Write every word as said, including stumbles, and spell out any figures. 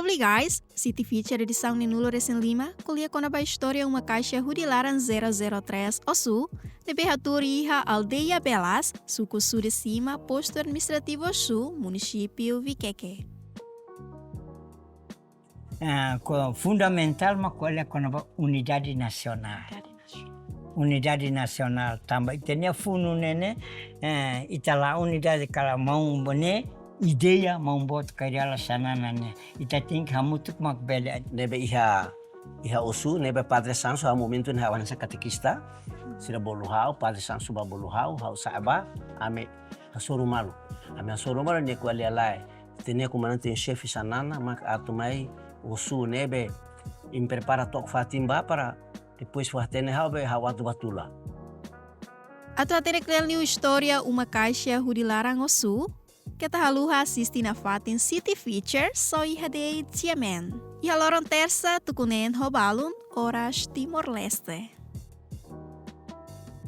Legais, City Feature edisaun neenulu-resin-lima ko'alia kona-ba istória uma kaixa hudi laran zero zero três Osu, ne'ebé hatuur iha aldeia Belas, suku Sudesima, postu administrativu Osu, munisípiu Vikeke. Ah, ko fundamentál mak ko'alia kona-ba unidade nasionál. Unidade nasionál tanba ita-nia funu ne'e ne'e, eh, ita la unidade kala maun boot ne'e, ideia maun boot kaidala sanana ne'e. Ita tenke hamutuk mak bele. Ne'ebé iha, iha Osu, ne'ebé Padre Sansu, ha'u momentu ne'e ha'u hanesan katekista. Sira bolu ha'u, Padre Sansu bá bolu ha'u, ha'u sa'e bá, ami hasoru malu. Ami hasoru malu nia ko'alia lai. Ita-nia komandante en xefe sanana, mak atu mai Osu ne'ebé imi prepara took fatin bá para depois fó-hatene ha'u be ha'u atu bá tula. Atu hatene kle'an liu istória uma kaixa hudi laran Osu, keta haluha asiste nafatin City Feature só iha D T M N. Iha loron tersa, tuku neen ho balun, oras Timor-Leste.